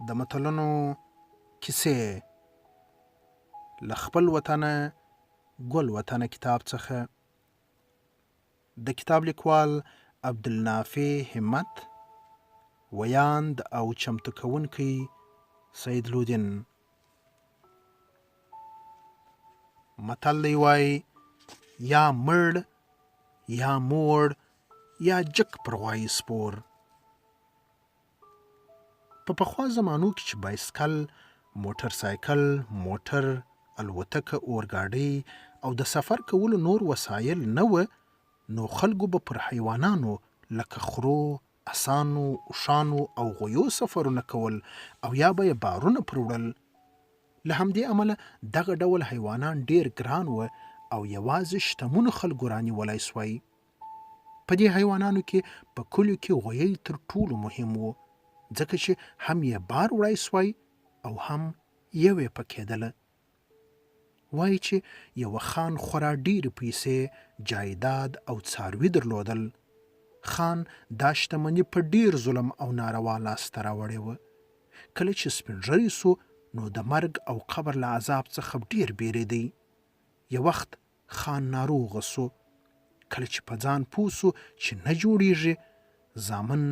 د متلونو کیسې له خپل وطنه ګل وطنه کتاب څخه. د کتاب لیکوال عبدالنافع همت، ویاند او چمتو کوونکی سید لودین. متل دی وای یا مړ یا موړ یا جک پر غوایي سپور. په پخوا زمانو کې چې بایسکل، موټر سایکل، موټر، الوتکه، اورګاډۍ او د سفر کولو نور وسایل نه وه نو خلکو به پر حیوانانو لکه خرو، اسانو، اوښانو او غویو سفرونه کول او یا به یې بارونه پر وړل. له همدې امله دغه ډول حیوانان ډېر ګران وه او یوازې شتمنو خلکو رانیولای شوای. په دې حیوانانو کې په کلیو کې غویی تر ټولو مهم و، ځکه چې هم یې بار وړای شوای او هم یو یې په کېدله. وایي چې یوه خان خورا ډېرې پیسې، جایداد او څاروي درلودل. خان دا شتمني په ډېر ظلم او ناروا لاسته راوړې وه. کله چې سپین ږیری شو نو د مرګ او قبر له عذاب څخه ډېر بېرېدی. یو وخت خان ناروغه سو. کله چې په ځان پوه سو چې نه جوړیږي، زامن،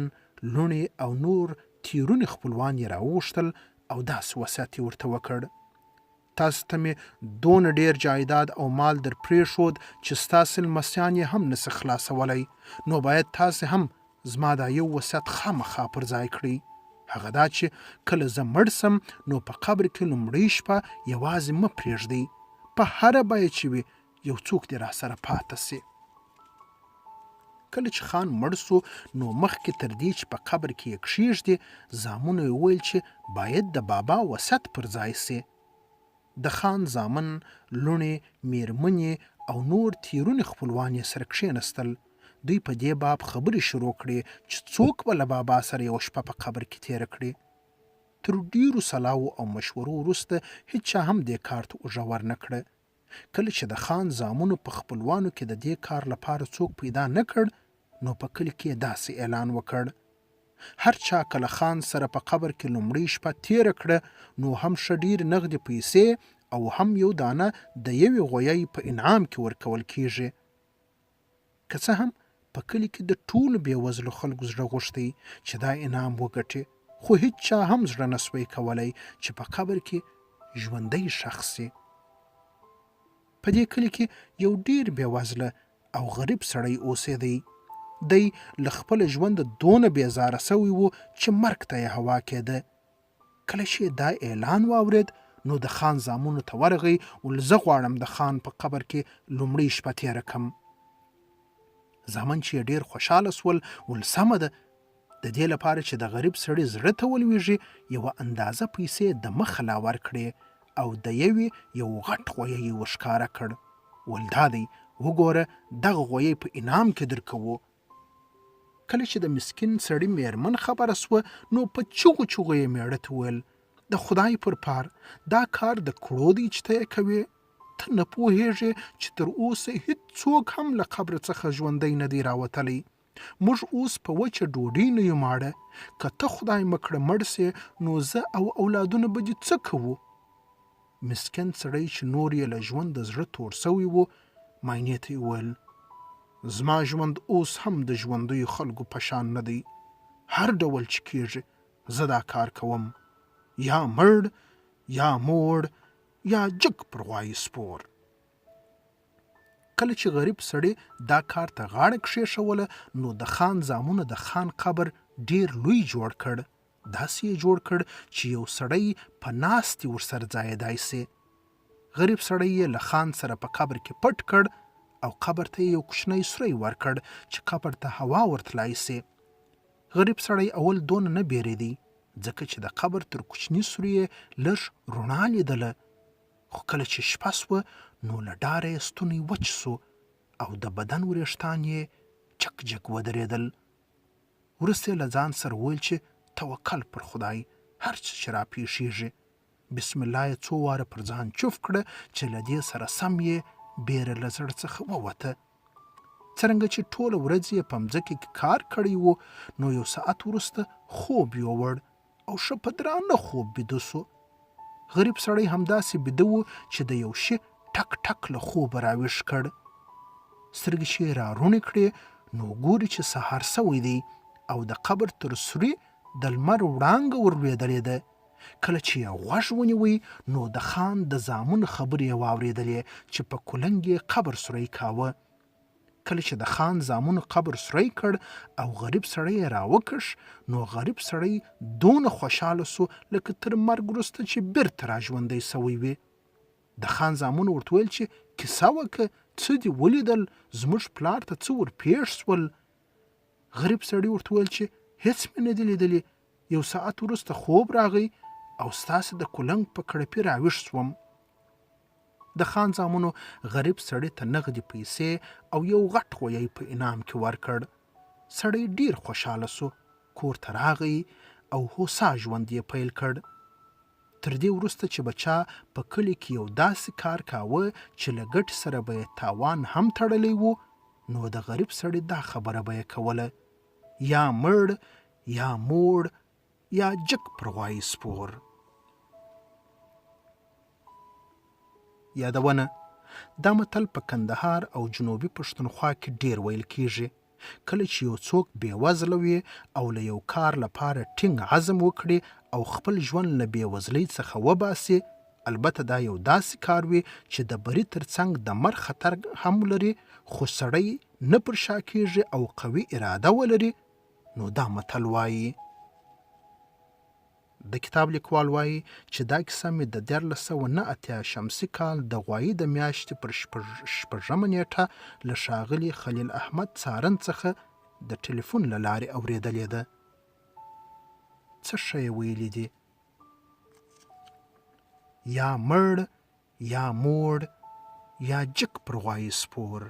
لوڼې او نور تیروني خپلوان یې راوغوښتل او داسې وصیت یې ورته وکړ، تاسو ته مې دونه ډېر جایداد او مال در پرېښود چې ستاسې لمسیان یې هم نسي خلاصولی، نو باید تاسې هم زما دا یو وصیت خامخا پر ځای کړئ، هغه دا چې کله زه مړ سم نو په قبر کې لومړۍ شپه یوازې مه پرېږدئ، په هره بیه چې وي یو څوک دې راسره پاته سي. کله چې خان مړ سو نو مخکې تر دې چې په قبر کې یې کښېږدي، زامنو یې وویل چې باید د بابا وصیت پر ځای سي. د خان زامن، لوڼې، مېرمنې او نور تېروني خپلوان یې سره کښېنستل. دوی په دې باب خبرې شروع کړې چې څوک به له بابا سره یوه شپه په قبر کې تېره کړي. تر ډېرو سلاوو او مشورو وروسته هیچا هم دې کار ته اوږه ورنه کړه. کله چې د خان زامنو په خپلوانو کې د دې کار لپاره څوک پیدا نه کړ، نو په کلي کې یې داسې اعلان وکړ، هر چا که له خان سره په قبر کې لومړۍ شپه تېره کړه، نو هم ښه ډېرې نغدې پیسې او هم یو دانه د یوې غویی په انعام کې ورکول کېږي. که څه هم په کلي کې د ټولو بې وزلو خلکو زړه غوښتی چې دا انعام وګټي، خو هیچا هم زړه نه شوی کولی چې په قبر کې ژوندی ښخ شي. په دې کلي کې یو ډېر بې وزله او غریب سړی اوسېدی. دی له خپله ژونده دونه بېزاره شوی و چې مرګ ته یې هوا کېده. کله چې یې دا اعلان واورېد نو د خان زامنو ته ورغی ول زه غواړم د خان په قبر کې لومړۍ شپه تېره کم. زامن چې یې ډېر خوشحاله سول ول سمه ده، د دې لپاره چې د غریب سړي زړه ته ولوېږي یوه اندازه پیسې د مخه لا ورکړې او د یوې یو غټ غویی یې ورښکاره کړ ول دا دی وګوره دغه غویی په انعام کې درکوو. کله چې د مسکین سړي میرمن خبره سوه نو په چغو چغو یې میړه ته وویل، د خدای پر پار دا کار د کړو دی چې ته یې کوې؟ ته نه پوهېږې چې تر اوسه هیڅوک هم له قبره څخه ژوندی نه دی راوتلی. موږ اوس په وچه ډوډۍ نه یو ماړه، که ته خدای مه کړه مړ سې نو زه او اولادونه به دې څه کوو؟ مسکین سړی چې نور یې له ژونده زړه تور سوی و، ماینې ته یې وویل، زما ژوند اوس هم د ژوندیو خلکو په شان نه دی، هر ډول چې کېږي زه دا کار کوم، یا مړ، یا موړ، یا جګ پر غوایي سپور. کله چې غریب سړي دا کار ته غاړه کښېښوله نو د خان زامنو د خان قبر ډېر لوی جوړ کړ، داسې یې جوړ کړ چې یو سړی په ناستې ورسره ځایېدای شي. غریب سړی یې له خان سره په قبر کې پټ کړ او قبر ته یې یو کوچنی سوری ورکړ چې قبر ته هوا ورتلای شي. غریب سړی اول دونه نه بېرېدی ځکه چې د قبر تر کوچني سوري یې لږ رڼا لیدله، خو کله چې شپه شوه نو له ډاره یې ستونی وچ شو او د بدن ورېښتان یې جګ جګ ودرېدل. وروسته یې له ځان سره وویل چې توکل پر خدای، هر څه چې راپېښېږي. بسم الله یې څو واره پر ځان چوف کړه چې له دې سره سم یې بېره له زړه څخه ووته. څرنګه چې ټوله ورځ یې په مځکه کې کار کړی و، نو یو ساعت وروسته خوب یووړ. او ښه په درانه خوب بیده شو. غریب سړی همداسې بیده و چې د یو شي ټک ټک له خوبه راویښ کړ. سترګې چې یې راروڼې کړې نو ګوري چې سهار شوی دی او د قبر تر سوري د لمر وړانګه ور لوېدلې ده. کله چې یې غوږ ونیوی نو د خان د زامنو خبرې یې واورېدلې چې په کولنګ یې قبر سوری کاوه. کله چې د خان زامنو قبر سوری کړ او غریب سړی یې راوکښ نو غریب سړی دونه خوشاله شو لکه تر مرګ وروسته چې بیرته راژوندی شوی وي. د خان زامنو ورته ویل چې کیسه وکړه، څه دې ولیدل، زموږ پلار ته څه ورپېښ شول؟ غریب سړي ورته وویل چې هیڅ مې نه دي لیدلي، یو ساعت وروسته خوب راغی او ستاسې د کولنګ په کړپي راویښ شوم. د خان زامنو غریب سړي ته نغدې پیسې او یو غټ غویی په انعام کې ورکړ. سړی ډیر خوشاله شو، کور ته راغی او هوسا ژوند یې پیل کړ. تر دې وروسته چې به چا په کلي کې یو داسې کار کاوه چې له ګټې سره به یې تاوان هم تړلی و، نو د غریب سړي دا خبره به یې کوله، یا مړ، یا موړ، یا جګ پر غوایي سپور. یادونه، دا متل په کندهار او جنوبي پښتونخوا کې ډېر ویل کېږي. کله چې یو څوک بې وزله وي او له یو کار لپاره ټینګ عزم وکړي او خپل ژوند له بې وزلۍ څخه وباسي، البته دا یو داسې کار وي چې د بري تر څنګ د مرګ خطر هم لري، خو سړی نه پر شا کېږي او قوي اراده ولري، نو دا متل وايي. د کتاب لیکوال وايي چې دا کیسه مې د 1389 شمسي کال د غوايي د میاشتې پر شپږمه نېټه له ښاغلي خلیل احمد څارن څخه د ټلیفون له لارې اورېدلې ده. څه ښه یې ویلي دي. یا مړ یا موړ یا جک پر غوايي سپور.